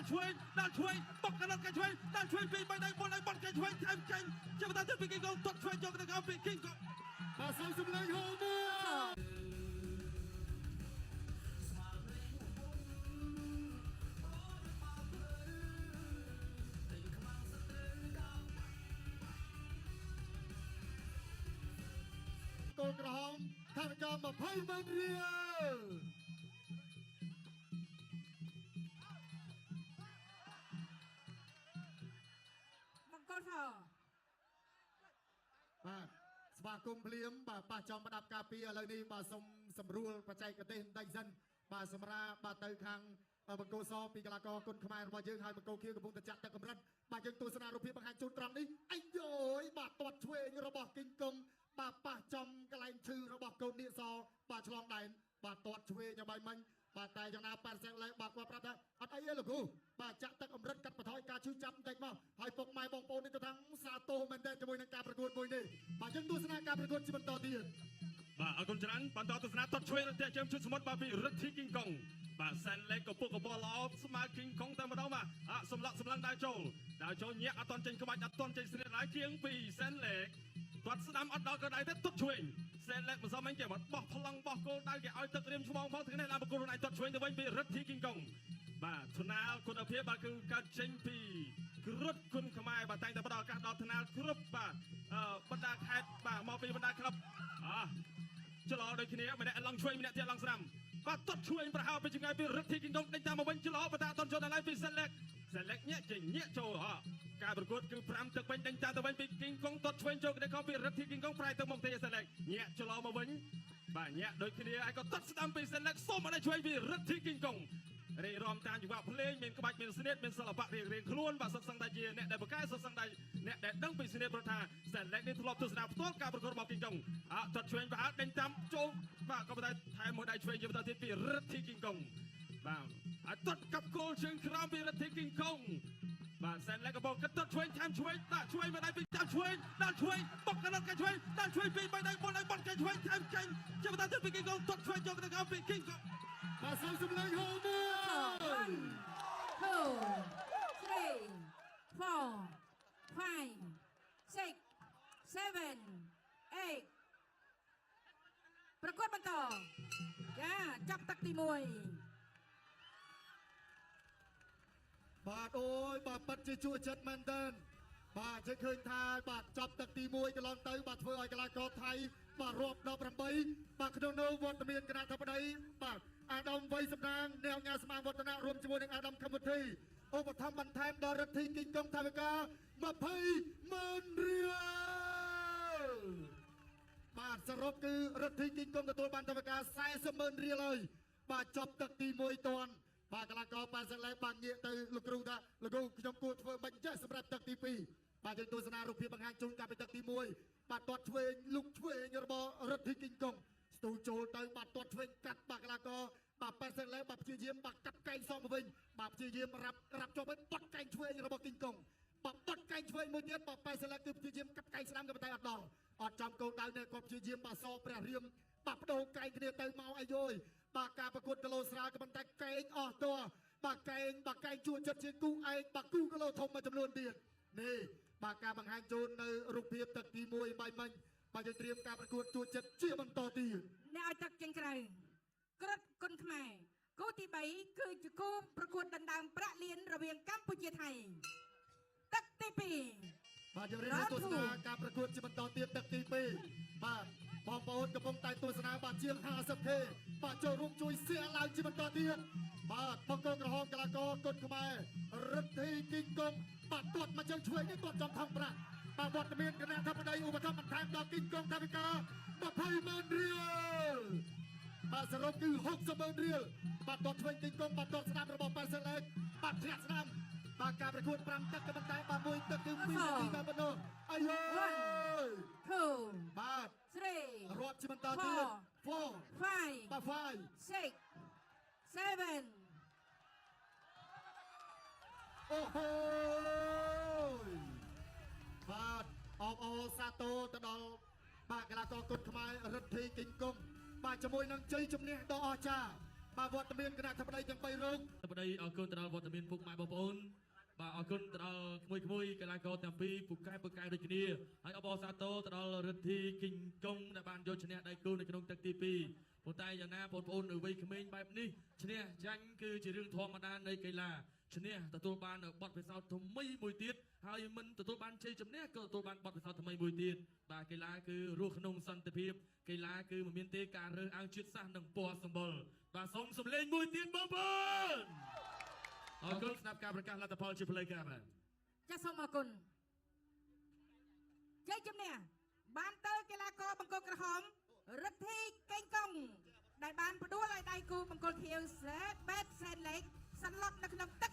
ឆ្វេងដល់ឆ្វេងបុកកណ្ដាលកែឆ្វេងដល់ឆ្វេងពី3ដៃ4ដៃបាត់កែឆ្វេងថែមកែងជាបន្តទៅពីគីងកងទាត់ឆ្វេងយកទៅកោពីគីងកង បាទសូមសម្លេងហូមួយកូនក្រហមថវិកា20ម៉ឺនរៀល បង្គោលស បាទស្វាគមន៍ភ្លាមបាទប៉ះចំប្រដាប់ការពារឥឡូវនេះបាទសូមសម្រួលបច្ចេកទេសបន្តិចសិនបាទសម្រាប់បាទទៅខាងបង្គោលសពីកីឡាករគុណខ្មែររបស់យើងហើយបង្គោលខៀវកំពុងតែចាក់ទឹកកម្រិតបាទយើងទស្សនារូបភាពបង្ហាញជូនត្រង់នេះអាយយយបាទទាត់ឆ្វេងរបស់គីងកុងបាទប៉ះចំកន្លែងឈឺរបស់កូននាគសបាទឆ្លងដែនបាទទាត់ឆ្វេងឲ្យបាយមិញបាទតែយ៉ាងណាប៉ាន់សែងឡេបាទគាត់ប្រាប់ថាអត់អីទេលោកគ្រូបាទចាក់ទឹកអម្រិតកាត់បន្ថយការឈឺចាប់បន្តិចមកហើយពុកម៉ែបងប្អូននេះទៅថាសាទរមែនទែនជាមួយនឹងការប្រកួតមួយនេះបាទយើងទស្សនាការប្រកួតជាបន្តទៀត បាទអរគុណច្រើនបន្តទស្សនាទាត់ឆ្វេងរន្ទះជើងជុតសមុទ្របាទពីរិទ្ធីគីងកុងបាទសែនលេខកពុកកបល្អស្មើគីងកុងតែម្ដងបាទអសម្លក់សម្លឹងដើរចូលដើរចូលញាក់អត់តន់ចេញក្បាច់អត់តន់ចេញស្នៀតឡើយគៀងពីសែនលេខទាត់ស្ដាំអត់ដល់ក៏ដៃទេទាត់ឆ្វេងសែនលេខមិនសមអញគេមកបោះប្លង់បោះគោលដៅគេឲ្យទឹករៀមឆ្មងផងថ្ងៃនេះឡើងប្រគល់ខ្លួនឯងទាត់ឆ្វេងទៅវិញពីរិទ្ធីគីងកុងបាទថ្នាលគុណភាពបាទគឺកើតចេញពីគ្រុឌគុណខ្មែរបាទតែងតែផ្ដល់ឱកាសដល់ថ្នាលគ្រប់បាទបណ្ដាខេត្តបាទមកពីបណ្ដាក្លឹបអ ច្លោដូចគ្នាម្នាក់ឡងឆ្វេងម្នាក់ទៀតឡងស្ដាំបាទទាត់ឆ្វេងប្រហោពីចម្ងាយពីរិទ្ធីគីងកុងដេញតាមមកវិញច្លោបតាតន់ចូលដល់ហើយពីសិនលេកសិនលេកញាក់ចេញញាក់ចូលហ៎ការប្រកួតគឺ5ទឹកវិញដេញតាមទៅវិញពីគីងកុងទាត់ឆ្វេងចូលក្តីខំពីរិទ្ធីគីងកុងប្រែទៅមុខទេសិនលេកញាក់ច្លោមកវិញបាទញាក់ដូចគ្នាហើយក៏ទាត់ស្ដាំពីសិនលេកសូមអត់ឆ្វេងពីរិទ្ធីគីងកុងរៀបរំតាមចង្វាក់ភ្លេងមានក្បាច់មានស្នៀតមានសិល្បៈរៀងរៀងខ្លួនបាទសុទ្ធសឹងតែជាអ្នកដែលបកកែសុទ្ធសឹងតែអ្នកដែលដឹងពីស្នៀតព្រោះថាសិនលេកនេះធ្លាប់ទស្សនាផ្ទាល់ការប្រកួតរបស់គីងកុងអត់ទាត់ឆ្វេងប្រហែលដេញតាមចូលបាទក៏ប៉ុន្តែថែមមួយដៃឆ្វេងជាបន្តទៀតពីរិទ្ធីគីងកុងបាទអត់ទាត់កាប់គោលជើងក្រោមពីរិទ្ធីគីងកុងបាទសែនលេកក៏បកទាត់ឆ្វេងថែមឆ្វេងដាក់ឆ្វេងមួយដៃពីចាំឆ្វេងដាក់ឆ្វេងបុកកណ្ដាលកែឆ្វេងដាក់ឆ្វេងពី3ដៃ4ដៃបុកកែឆ្វេងថែមចេញជាបន្តទៀតពីគីងកុងទាត់ឆ្វេងចូលទៅក្រោមពីគីងកុង បាទសូមសម្លេងហូមួយ 1 2 3 4 5 6 7 8ប្រកួតបន្តចាចាប់ទឹកទី1 បាទអូយបាទពិតជាជួចិត្តមែនទែនបាទជិះឃើញថាបាទចាប់ទឹកទី1កន្លងទៅបាទធ្វើឲ្យកីឡាករថៃបាទរាប់ដល់8បាទក្នុងនោះវត្តមានគណៈធិបតីបាទអាដាមវ័យសំណាងអ្នកញ៉ាស្មាងវឌ្ឍនៈរួមជាមួយនឹងអាដាមខមវុធីឧបត្ថម្ភបន្ថែមដល់រដ្ឋីគីងកុងថវិកា20ម៉ឺនរៀលបាទសរុបគឺរដ្ឋីគីងកុងទទួលបានថវិកា40ម៉ឺនរៀលហើយបាទចប់ទឹកទី1តាន់បាទកីឡាករប៉ាសិលេបានងាកទៅលោកគ្រូថាលោកគ្រូខ្ញុំគួរធ្វើមិនចេះសម្រាប់ទឹកទី2បាទយើងទស្សនារូបភាពបង្ហាញជូនកាលពីទឹកទី1បាទទាត់ឆ្វេងលុកឆ្វេងរបស់រដ្ឋីគីងកុងស្ទូចូលទៅបាទទាត់ឆ្វេងកាត់បាទកីឡាករបាទប៉ាសិលេបាទព្យាយាមបាទកាត់កែងសងមកវិញបាទព្យាយាមរាប់រាប់ជាប់វិញបត់កែងឆ្វេងរបស់គីងកុងបាទបត់កែងឆ្វេងមួយទៀតបាទប៉ាសិលេគឺព្យាយាមកាត់កែងស្ដាំក៏ប៉ុន្តែអត់ដល់អត់ចំគោលដៅនេះគាត់ព្យាយាមបាទសព្រះរៀមបាទបដូរកែងគ្នាទៅមកអាយយបាទការប្រកួតគីឡូស្រាលក៏ប៉ុន្តែកែងអស់តបាទកែងបាទកែងជួចិត្តជាងគូឯងបាទគូគីឡូធំមួយចំនួនទៀតនេះបាទការបង្ហាញជូននៅរូបភាពទឹកទី1បាយមិញបាទយើងត្រៀមការប្រកួតជួចិត្តជាបន្តទៀត អ្នកឲ្យទឹកចេញក្រៅក្រុតគុណខ្មែរគូទី3គឺជាគូប្រកួតដណ្ដើមប្រាក់លានរវាងកម្ពុជាថៃទឹកទី2 បាទយើងរៀនទស្សនាការប្រកួតជាបន្តទៀតទឹកទី2បាទបងប្អូនកំពុងតែទស្សនាបាទជាង 50K បាទចូលរួមជួយ share ឡើងជាបន្តទៀតបាទបង្គោលក្រហមកីឡាករគុណខ្មែររិទ្ធីគីងកុងបាទទាត់មកជើងឆ្វេងនេះទាត់ចំថងប្រាក់បាទវត្តមានគណៈធិបតីឧបត្ថម្ភបន្ថែមដល់គីងកុងថវិកា20ម៉ឺនរៀលបាទសរុបគឺ60ម៉ឺនរៀលបាទទាត់ឆ្វេងគីងកុងបាទទាត់ស្ដាំរបស់ប៉ាសិលេកបាទធាក់ស្ដាំបាទការប្រកួត5ទឹកក៏ប៉ុន្តែបាទមួយទឹកគឺ2នាទីតែប៉ុណ្ណោះអាយយ 2 បាទ 3 រាប់ជាបន្តទៀត4 5 បាទ5 6 7 អូហូយបាទអបអរសាទរទៅដល់បាទកីឡាករគុណខ្មែររិទ្ធីគីងកុងបាទជាមួយនឹងជ័យជំនះដ៏អស្ចារ្យ បាទវត្តមានគណៈធិបតីទាំង3រូប ប្តីអរគុណទៅដល់វត្តមានពុកម៉ែបងប្អូនបាទអរគុណទៅដល់ក្មួយៗកីឡាករទាំងពីរពូកែពូកែដូចគ្នាហើយអបអរសាទរទៅដល់រិទ្ធីគីងកុងដែលបានយកឈ្នះដៃគូនៅក្នុងទឹកទី2ប៉ុន្តែយ៉ាងណាបងប្អូននៅវ័យក្មេងបែបនេះឈ្នះចាញ់គឺជារឿងធម្មតានៃកីឡាឈ្នះទទួលបានបទពិសោធន៍ថ្មីមួយទៀតហើយមិនទទួលបានជ័យជំនះក៏ទទួលបានបទពិសោធន៍ថ្មីមួយទៀតបាទកីឡាគឺរស់ក្នុងសន្តិភាពកីឡាគឺមិនមានទេការរើសអើងជាតិសាសន៍និងពណ៌សម្បុរបាទសូមសម្លេងមួយទៀតបងប្អូនអរគុណស្ដាប់ការប្រកាសលទ្ធផលជាផ្លូវការបាទ ចាសសូមអរគុណជ័យជំនះបានទៅកីឡាករបង្គោលក្រហមរិទ្ធីកេងកុងដែលបានផ្ដួលឲ្យដៃគូបង្គោលខៀវសេតបេតសែនលេខសន្លប់នៅក្នុងទឹក